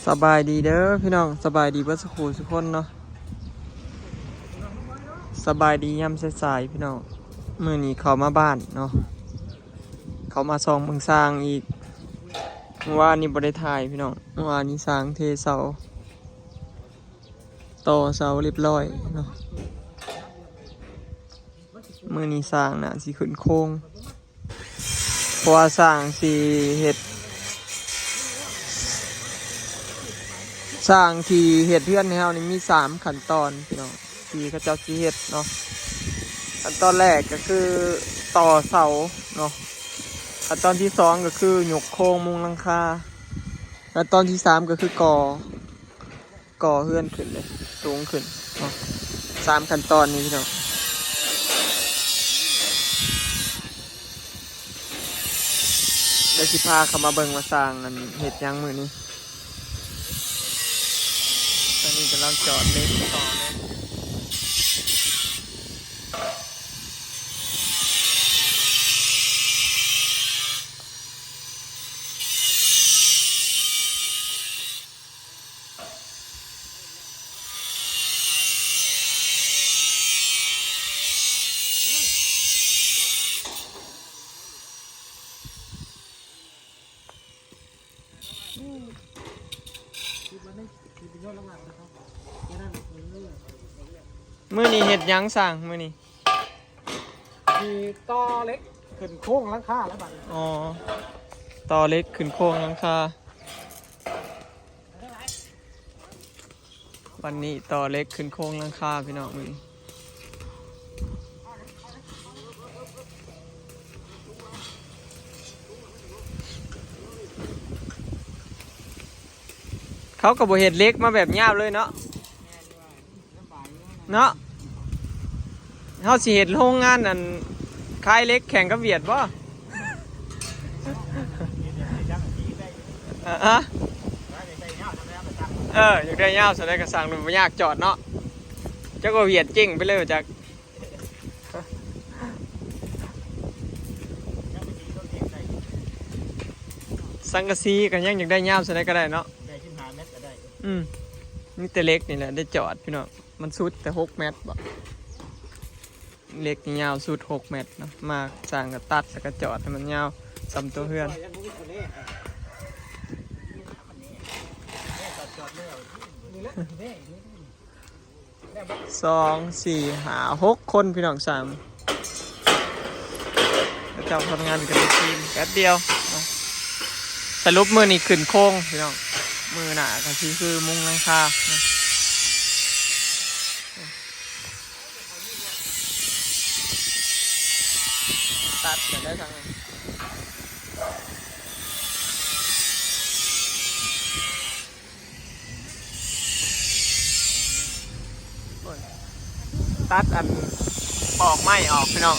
ສະບາຍດີເດີພີ່ນ້ອງ ສະບາຍດີເບິດສູ່ຄູ່ສູ່ຄົນເນາະ ສະບາຍດີຍາມສາຍໆ ພີ່ນ້ອງ. ມື້ນີ້ເຂົ້າມາບ້ານເນາະ ເຂົ້າມາສ່ອງເບິ່ງຊ່າງອີກ. ມື້ວານນີ້ບໍ່ໄດ້ຖ່າຍພີ່ນ້ອງ ມື້ວານນີ້ຊ່າງເທເສົາ ຕໍ່ເສົາຮຽບຮ້ອຍເນາະ. ມື້ນີ້ຊ່າງໜ້າຊິຂຶ້ນໂຄງ ເພາະວ່າຊ່າງຊິເຮັດ ຊ່າງທີ່ເຮັດເຮືອນໃຫ້ເຮົານີ້ມີສາມຂັ້ນຕອນພີ່ນ້ອງ ທີ່ເຂົາເຈົ້າຊິເຮັດເນາະ. ຂັ້ນຕອນແລກກໍຄືຕໍ່ເສົາເນາະ ຂັ້ນຕອນທີສອງກໍຄືຍົກໂຄງມຸງຫຼັງຄາ ຂັ້ນຕອນທີສາມກໍຄືກໍ່ ກໍ່ເຮືອນຂຶ້ນເດ້ ສູງຂຶ້ນເນາະ. ສາມຂັ້ນຕອນນີ້ພີ່ນ້ອງ ດຽວຊິພາເຂົ້າມາເບິ່ງວ່າຊ່າງອັນເຮັດຫຍັງມື້ນີ້. ຕອນນີ້ກຳລັງຈອດເຫຼັກຕໍ່ເລີຍ. ມື້ນີ້ເຮັດຫຍັງຊ່າງ ມື້ນີ້? ຊິຕໍ່ເຫຼັກຂຶ້ນໂຄງຫຼັງຄາແລ້ວບັດນີ້. ອໍ ຕໍ່ເຫຼັກຂຶ້ນໂຄງຫຼັງຄາ. ວັນນີ້ຕໍ່ເຫຼັກຂຶ້ນໂຄງຫຼັງຄາພີ່ນ້ອງ ມື້ນີ້ ເຂົາກໍບໍ່ເຮັດເຫຼັກມາແບບຍາວເລີຍເນາະ ເນາະ. ເຮົາຊິເຮັດໂຮງງານອັນຂາຍເຫຼັກແຂ່ງກັບຫວຽດບໍ່? ຮະ? ເອີ ຢາກໄດ້ຍາວສ່ຳໃດກໍຊ່າງ ມັນບໍ່ຍາກຈອດເນາະ ຈັກວ່າຫວຽດເຈັງໄປເລີຍຈັກ. ສັງກະສີກໍຍັງຢາກໄດ້ຍາວສ່ຳໃດກໍໄດ້ເນາະ ໄດ້ສິບຫ້າແມັດກໍໄດ້. ອືມ ມີແຕ່ເຫຼັກນີ້ແຫຼະໄດ້ຈອດພີ່ນ້ອງ ມັນສຸດແຕ່ຫົກແມັດບໍ? ເຫຼັກນີ້ຍາວສຸດຫົກແມັດເນາະ ມາຊ່າງກໍຕັດ ແລ້ວກໍຈອດໃຫ້ມັນຍາວສ່ຳຕົວເຮືອນ. ສອງ ສີ່ ຫ້າ ຫົກຄົນພີ່ນ້ອງ ຊ່າງ ເຂົາເຈົ້າທຳງານກັນເປັນທີມ ແປັບດຽວເນາະ. ສະຫຼຸບມື້ນີ້ຂຶ້ນໂຄງພີ່ນ້ອງ ມື້ໜ້າກໍຊິຄືມຸງຫຼັງຄາເນາະ. ຕັດກໍໄດ້ທັງ ຕັດອັນປອກໄມ້ອອກພີ່ນ້ອງ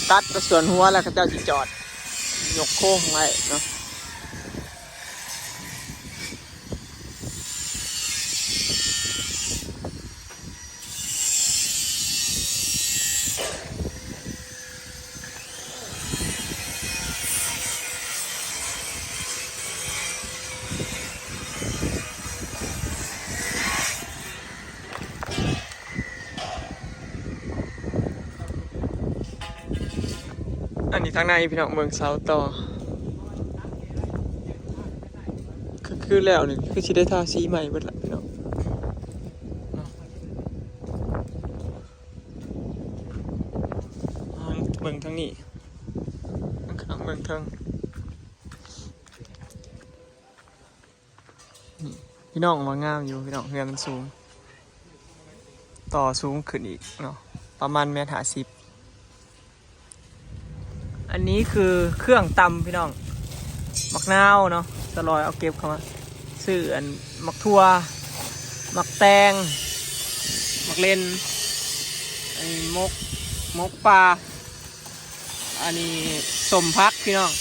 ຕັດແຕ່ສ່ວນຫົວ ແລ້ວເຂົາເຈົ້າຊິຈອດຍົກໂຄງໄວ້ເນາະ. ອັນນີ້ທາງໃນພີ່ນ້ອງ ເບິ່ງເສົາຕໍ່ ຄື ຄືແລ້ວນີ້ ຄືຊິໄດ້ທາສີໃໝ່ເບິດລະພີ່ນ້ອງ. ເບິ່ງທາງນີ້ ເບິ່ງເທິງ ນີ້ພີ່ນ້ອງ ວ່າງາມຢູ່ພີ່ນ້ອງ ເຮືອນມັນສູງ ຕໍ່ສູງຂຶ້ນອີກເນາະ ປະມານແມັດຫ້າສິບ. ອັນນີ້ຄືເຄື່ອງຕຳພີ່ນ້ອງ ໝາກນາວເນາະ ສະຫຼອຍເອົາເກັບເຂົ້າມາ ຊື້ອັນໝາກຖົ່ວ ໝາກແຕງ ໝາກເລັ່ນ ອັນນີ້ໝົກ ໝົກປາ ອັນນີ້ສົ້ມຜັກພີ່ນ້ອງ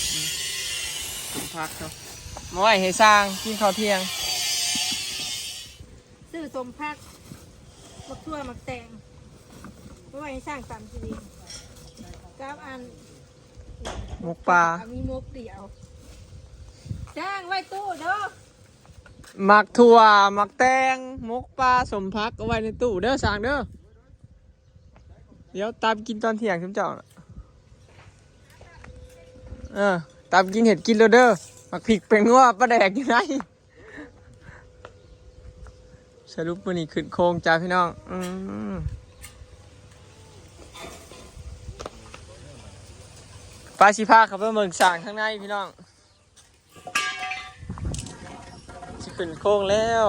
ສົ້ມຜັກເນາະ ມາໄວ້ໃຫ້ຊ່າງກິນເຂົ້າທ່ຽງ. ຊື້ສົ້ມຜັກ ໝາກຖົ່ວ ໝາກແຕງ ໄວ້ໃຫ້ຊ່າງຕຳກິນ ກັບອັນ ໝົກປາ ມີໝົກດຽວ ຊ່າງໄວ້ຕູ້ເດີ. ໝາກຖົ່ວ ໝາກແຕງ ໝົກປາ ສົ້ມຜັກ ເອົາໄວ້ໃນຕູ້ເດີ ຊ່າງເດີ. ດຽວຕຳກິນຕອນທ່ຽງຊຸມເຈົ້ານະ. ເອີ ຕຳກິນເຮັດກິນໂລດເດີ. ໝາກພິກ ແປ້ງນົວ ປາແດກຢູ່ໃນ. ສະຫຼຸບມື້ນີ້ຂຶ້ນໂຄງຈ້າພີ່ນ້ອງ. ອືມ ໄປ ຊິພາເຂົ້າໄປເບິ່ງຊ່າງທາງໃນພີ່ນ້ອງ. ຊິຂຶ້ນໂຄງແລ້ວ.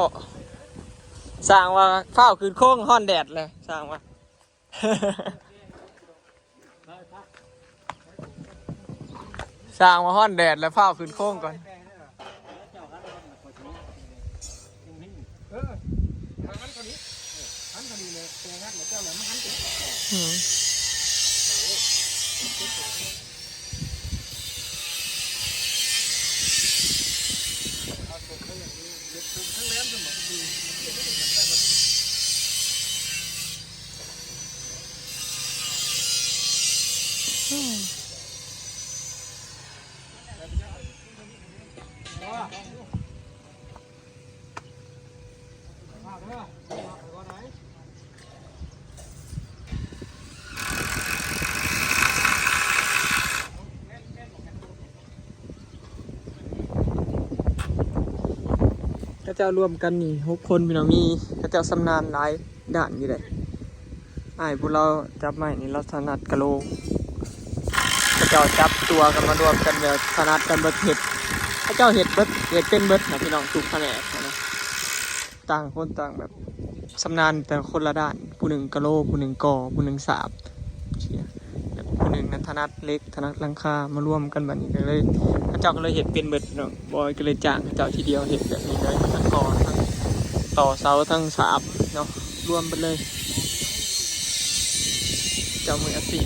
ຊ່າງວ່າຟ້າວຂຶ້ນໂຄງ ຮ້ອນແດດແຫຼະ ຊ່າງວ່າ. ຊ່າງວ່າຮ້ອນແດດແລ້ວ ຟ້າວຂຶ້ນໂຄງກ່ອນ. ອືມ ເຂົາເຈົ້າລວມກັນນີ້ຫົກຄົນພີ່ນ້ອງ ມີ ເຂົາເຈົ້າຊຳນານຫຼາຍດ້ານຢູ່ເດ້. ອ້າຍຜູ້ລາວຈັບໄມ້ນີ້ ລາວຖະໜັດກະໂຫຼ. ເຂົາເຈົ້າຈັບຕົວກັນມາລວມກັນແບບຖະໜັດກັນເບິດ ເຮັດ ເຂົາເຈົ້າເຮັດເບິດ ເຮັດເປັນເບິດນະພີ່ນ້ອງ ທຸກພະແນກນະ. ຕ່າງຄົນຕ່າງແບບຊຳນານແຕ່ຄົນລະດ້ານ ຜູ້ໜຶ່ງກະໂຫຼ ຜູ້ໜຶ່ງກໍ່ ຜູ້ໜຶ່ງສາບ ແບບຜູ້ໜຶ່ງນັ້ນຖະໜັດເຫຼັກ ຖະໜັດຫຼັງຄາ ມາລວມກັນບາດນີ້ກໍເລີຍ ເຂົາເຈົ້າກໍເລີຍເຮັດເປັນເບິດເນາະ. ບອຍກໍເລີຍຈ້າງເຂົາເຈົ້າທີດຽວເຮັດແບບນີ້ເລີຍ ທັງກໍ່ ທັງຕໍ່ເສົາ ທັງສາບເນາະ ລວມເບິດເລີຍ ເຈົ້າມືອາຊີບ.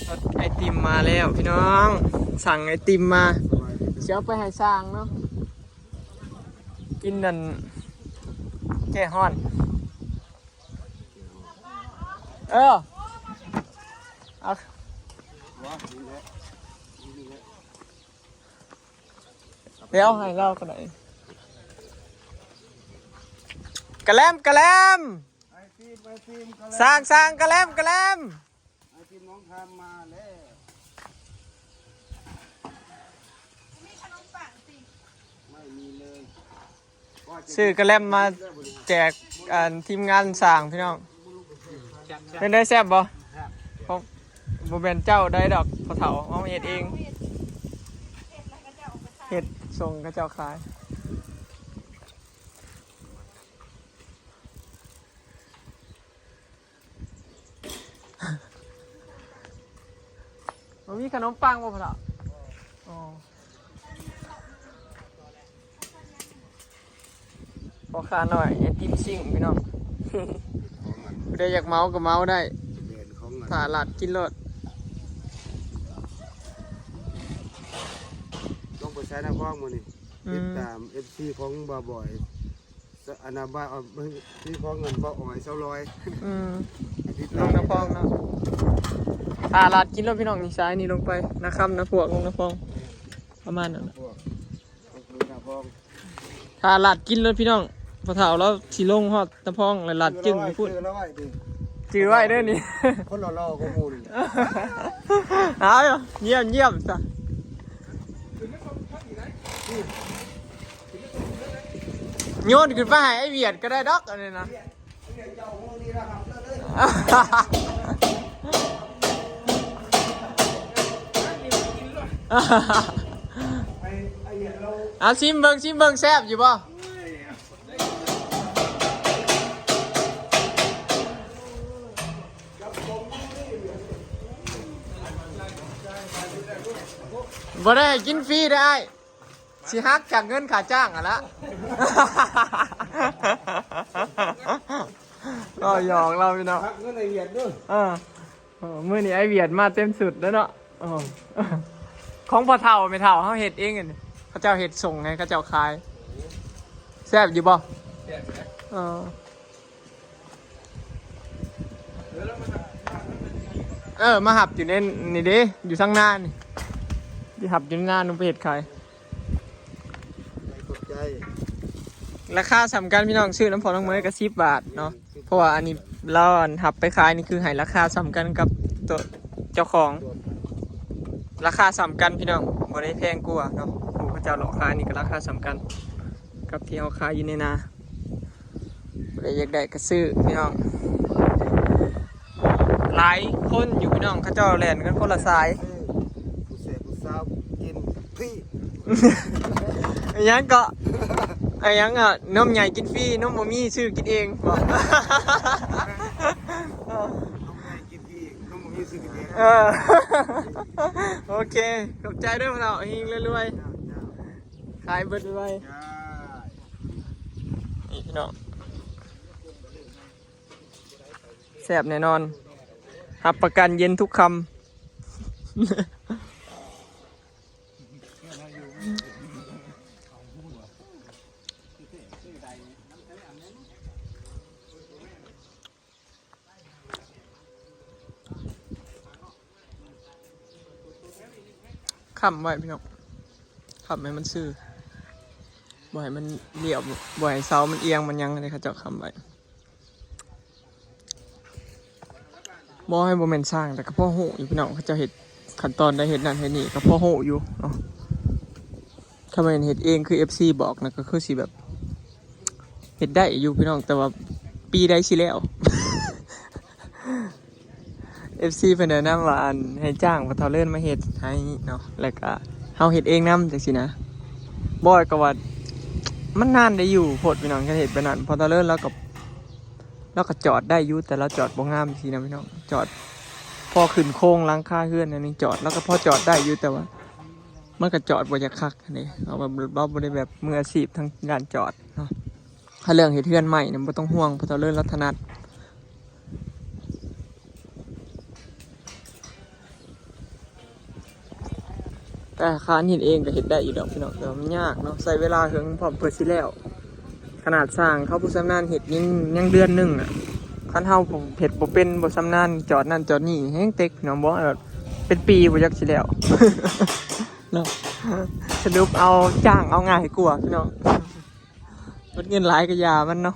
ລົດໄອຕິມມາແລ້ວພີ່ນ້ອງ ສັ່ງໄອຕິມມາ ຊິເອົາໄປໃຫ້ຊ່າງເນາະ ກິນນັ້ນ ແກ້ຮ້ອນ. ເອີ ເອົາ ດຽວໃຫ້ລາວກໍໄດ້. ກະແລັມ ກະແລັມ ໄອຕິມ ໄອຕິມ ກະແລັມ ຊ່າງ ຊ່າງ ກະແລັມ ກະແລັມ ໄອຕິມນ້ອງທຳມາແລ້ວ. ບໍ່ມີຂະໜົມປັງຕິ? ໄມ່ມີເລີຍ. ຊື້ກະແລັມມາແຈກ ອັນ ທີມງານສ້າງພີ່ນ້ອງ. ເປັນໄດ ແຊບບໍ່? ຂອງ ບໍ່ແມ່ນເຈົ້າໄດ້ດອກ ພໍ່ເຖົ້າເຮົາເຮັດເອງ ເຮັດສົ່ງເຂົາເຈົ້າຂາຍ. ບໍ່ມີຂະໜົມປັງບໍ່ພໍ່ເຖົ້າ? ອໍ ພໍ່ຄ້ານ້ອຍໄອຕິມຊິງພີ່ນ້ອງ ຜູ້ໃດຢາກເໝົາກໍເໝົາໄດ້ ແມ່ນຂອງ ຖ້າລາດກິນໂລດ. ລົງໄປໃສນະພ້ອມມື້ນີ້? ອືມ ຕິດຕາມເອັຟຊີຂອງບ່າວບອຍ ສະ ອັນນະ ບ່າວ ເອີ ທີ່ຂອງເງິນບ່າວອອຍ ຊາວຮ້ອຍ. ອືມ ຕິດຕາມ ລົງນະພ້ອງເນາະ ຖ້າລາດກິນໂລດພີ່ນ້ອງ ນີ້ ສາຍນີ້ລົງໄປນາຄຳນະພວກ ລົງນະພ້ອງ ປະມານນັ້ນນະ. ພວກ ນະພ້ອງ ຖ້າລາດກິນໂລດພີ່ນ້ອງ ພໍ່ເຖົ້າລາວຊິລົງຮອດນະພ້ອງ ແລ້ວລາດຈຶ່ງຢູ່ພຸ້ນ. ຈື່ໄວ້ເດີນີ້ ຄົນຫຼໍ່ໆກວ່າໝູ່ນີ້. ເອົາ ຢ້ຽມໆຊະ. ໂຍນຂຶ້ນໄປໃຫ້ໄອ້ຫວຽດກໍໄດ້ດອກ ອັນນີ້ນະ. ເອົາ ຊິມເບິ່ງ ຊິມເບິ່ງ ແຊບຢູ່ບໍ່? ບໍ່ໄດ້ໃຫ້ກິນຟຣີເດີ້ອ້າຍ. ຊິຫັກຈາກເງິນຄ່າຈ້າງຫັ້ນລະ. ກໍຫຍອກລາວພີ່ນ້ອງ ຮັກເງິນໄອ້ຫວຽດເດີ້. ເອີ ມື້ນີ້ໄອ້ຫວຽດມາເຕັມຊຸດເດີ້ເນາະ. ເອີ ຂອງພໍ່ເຖົ້າແມ່ເຖົ້າເຮົາເຮັດເອງ ອັນນີ້ເຂົາເຈົ້າເຮັດສົ່ງໃຫ້ເຂົາເຈົ້າຂາຍ. ແຊບຢູ່ບໍ່? ແຊບຢູ່ນະ. ເອີ. ເອີ ມາຮັບຢູ່ໃນນີ້ເດ້ ຢູ່ທາງໜ້ານີ້ ໄດ້ຮັບຢູ່ໃນໜ້າ ໜູໄປເຮັດຂາຍ. ຂອບໃຈ. ລາຄາສ່ຳກັນພີ່ນ້ອງ ຊື້ນຳພໍ່ນ້ອງເມຍກໍສິບບາດເນາະ ເພາະວ່າອັນນີ້ລາວອັນຮັບໄປຂາຍນີ້ ຄືໃຫ້ລາຄາສ່ຳກັນກັບໂຕເຈົ້າຂອງ ລາຄາສ່ຳກັນພີ່ນ້ອງ ບໍ່ໄດ້ແພງກວ່າເນາະ. ຜູ້ເຂົາເຈົ້າເລາະຂາຍນີ້ກໍລາຄາສ່ຳກັນກັບທີ່ເຮົາຂາຍຢູ່ໃນນາ. ຜູ້ໃດຢາກໄດ້ກໍຊື້ພີ່ນ້ອງ ຫຼາຍຄົນຢູ່ພີ່ນ້ອງ ເຂົາເຈົ້າແລ່ນກັນຄົນລະສາຍ. ຜູ້ແຊບຜູ້ສາວກິນຟຣີ. ອີຫຍັງເກາະ ອີຫຍັງອະ ນົມໃຫຍ່ກິນຟຣີ ນົມບໍ່ມີຊື້ກິນເອງບໍ? ນົມໃຫຍ່ກິນຟຣີ ນົມບໍ່ມີຊື້ກິນເອງ. ເອີ ໂອເຄ ຂອບໃຈເດີພໍ່ເຖົ້າ ເຮັງໆລວຍໆ ຂາຍເບິດໄວໆ. ນີ້ພີ່ນ້ອງ ແຊບແນ່ນອນ ຮັບປະກັນເຢັນທຸກຄຳ. ຄ້ຳໄວ້ພີ່ນ້ອງ ຄ້ຳໃຫ້ມັນຊື່ ບໍ່ໃຫ້ມັນລຽບ ບໍ່ໃຫ້ເສົາມັນອຽງມັນຫຍັງເດ້ ເຂົາເຈົ້າຄ້ຳໄວ້. ບໍ່ໃຫ້ ບໍ່ແມ່ນຊ່າງ ແຕ່ກໍພໍຮູ້ຢູ່ພີ່ນ້ອງ ເຂົາເຈົ້າເຮັດຂັ້ນຕອນໃດ ເຮັດນັ້ນເຮັດນີ້ ກໍພໍຮູ້ຢູ່ເນາະ. ຖ້າແມ່ນເຮັດເອງຄືເອັຟຊີບອກນະ ກໍຄືຊິແບບເຮັດໄດ້ຢູ່ພີ່ນ້ອງ ແຕ່ວ່າປີໃດຊິແລ້ວ? ເອັຟຊີເພິ່ນແນະນຳວ່າ ອັນ ໃຫ້ຈ້າງພໍ່ເຖົ້າເລີນມາເຮັດໃຫ້ເນາະ ແລ້ວກໍເຮົາເຮັດເອງນຳ ຈັ່ງຊີ້ນະ. ບອຍກໍວ່າມັນນານໄດ້ຢູ່ໂພດພີ່ນ້ອງ ຄັນເຮັດແບບນັ້ນ ພໍ່ເຖົ້າເລີນລາວກໍ ລາວກໍຈອດໄດ້ຢູ່ ແຕ່ລາວຈອດບໍ່ງາມຊີ້ນະພີ່ນ້ອງ ຈອດພໍຂຶ້ນໂຄງຫຼັງຄາເຮືອນອັນນີ້ຈອດ ລາວກໍພໍຈອດໄດ້ຢູ່ ແຕ່ວ່າມັນກໍຈອດບໍ່ຢາກຄັກຫັ້ນເດ້ ເພາະວ່າລາວບໍ່ໄດ້ແບບມືອາຊີບທາງດ້ານຈອດເນາະ. ຖ້າເລື່ອງເຮັດເຮືອນໃໝ່ນະ ບໍ່ຕ້ອງຫ່ວງ ເພາະວ່າເລີນລັດຖະນັດ. ແຕ່ຄານເຮັດເອງກໍເຮັດໄດ້ຢູ່ດອກພີ່ນ້ອງ ແຕ່ວ່າມັນຍາກເນາະ ໃຊ້ເວລາເຫິງພ້ອມເພື່ອຊິແລ້ວ. ຂະໜາດຊ່າງເຂົາຜູ້ຊຳນານເຮັດຍັງ ຍັງເດືອນໜຶ່ງອະ ຄັນເຮົາເຮັດບໍ່ເປັນ ບໍ່ຊຳນານ ຈອດນັ້ນຈອດນີ້ ແຮງເຕັກພີ່ນ້ອງ ບໍ່ ເປັນປີບໍ່ຈັກຊິແລ້ວເນາະ. ສະຫຼຸບເອົາ ຈ້າງເອົາງ່າຍກວ່າພີ່ນ້ອງ. ເບິດເງິນຫຼາຍກໍຢ່າມັນເນາະ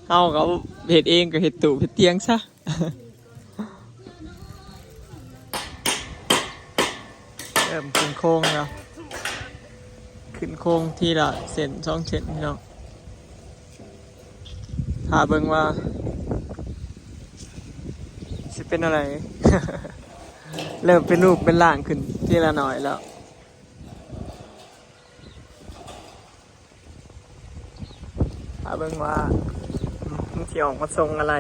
ເຮົາກໍເຮັດເອງ ກໍເຮັດຕູບເຮັດຕຽງຊະ. ເລີ່ມຂຶ້ນໂຄງແລ້ວ ຂຶ້ນໂຄງທີລະເສັ້ນສອງເສັ້ນພີ່ນ້ອງ ຖ້າເບິ່ງວ່າຊິເປັນແນວໃດ ເລີ່ມເປັນຮູບເປັນຮ່າງຂຶ້ນທີລະໜ້ອຍແລ້ວ. ຖ້າເບິ່ງວ່າມັນຊິອອກມາຊົງອະໄລ.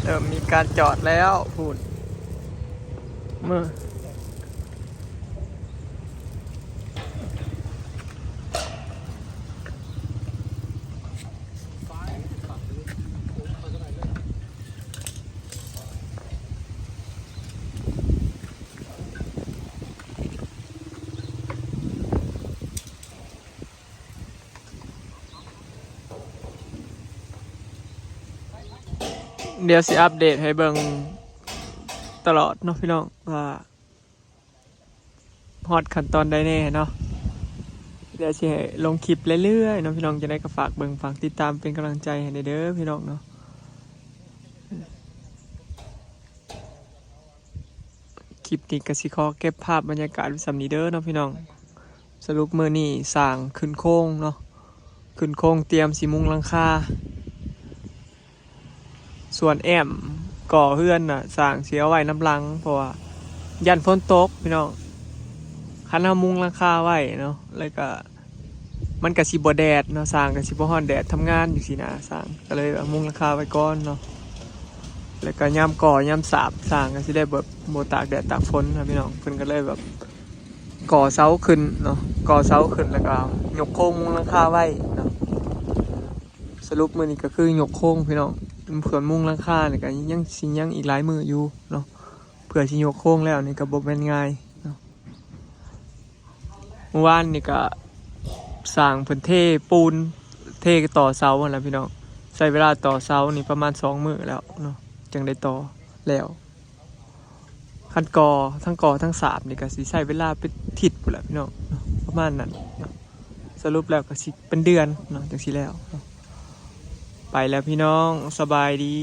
ເລີ່ມມີການຈອດແລ້ວພຸ້ນ ເມື່ອ ດຽວຊິອັບເດດໃຫ້ເບິ່ງຕະຫຼອດເນາະພີ່ນ້ອງ ວ່າຮອດຂັ້ນຕອນໃດແດ່ເນາະ. ດຽວຊິໃຫ້ລົງຄລິບເລື້ອຍໆເນາະພີ່ນ້ອງ ຈັ່ງໃດກໍຝາກເບິ່ງຝາກຕິດຕາມເປັນກຳລັງໃຈໃຫ້ແດ່ເດີພີ່ນ້ອງເນາະ. ຄລິບນີ້ກໍຊິຂໍເກັບພາບບັນຍາກາດໄວ້ສ່ຳນີ້ເດີເນາະພີ່ນ້ອງ. ສະຫຼຸບມື້ນີ້ຊ່າງຂຶ້ນໂຄງເນາະ ຂຶ້ນໂຄງຕຽມຊິມຸງຫຼັງຄາ. ສ່ວນແອ້ມກໍ່ເຮືອນນະ ຊ່າງຊິເອົາໄວ້ນຳຫຼັງ ເພາະວ່າຢ້ານຝົນຕົກພີ່ນ້ອງ. ຄັນເຮົາມຸງຫຼັງຄາໄວ້ເນາະ ແລ້ວກໍ ມັນກະຊິບໍ່ແດດເນາະ ຊ່າງກະຊິບໍ່ຮ້ອນແດດທຳງານຈັ່ງຊີ້ນະ ຊ່າງກະເລີຍວ່າມຸງຫຼັງຄາໄວ້ກ່ອນເນາະ. ແລ້ວກະຍາມກໍ່ຍາມສາບ ຊ່າງກະຊິໄດ້ແບບບໍ່ຕາກແດດຕາກຝົນນະພີ່ນ້ອງ. ເພິ່ນກະເລີຍແບບກໍ່ເສົາຂຶ້ນເນາະ ກໍ່ເສົາຂຶ້ນ ແລ້ວກະຍົກໂຄງມຸງຫຼັງຄາໄວ້ເນາະ. ສະຫຼຸບມື້ນີ້ກະຄືຍົກໂຄງພີ່ນ້ອງ ສ່ວນມຸງຫຼັງຄານີ້ກະຍັງຊິຍັງອີກຫຼາຍມື້ຢູ່ເນາະ ເພື່ອຊິຍົກໂຄງແລ້ວນີ້ກະບໍ່ແມ່ນງ່າຍເນາະ. เมื่อวานนี่ก็สร้างเพิ่นเทปูน เทต่อเสาหั่นล่ะพี่น้อง ใช้เวลาต่อเสานี่ประมาณสองมื้อแล้วเนาะ จั่งได้ต่อแล้ว คันก่อ ทั้งก่อทั้งสาบนี่ก็สิใช้เวลาเป็นอาทิตย์พู้นแหละพี่น้องเนาะ ประมาณนั้นเนาะ สรุปแล้วก็สิเป็นเดือนเนาะ จั่งสิแล้วเนาะ ไปแล้วพี่น้อง สบายดี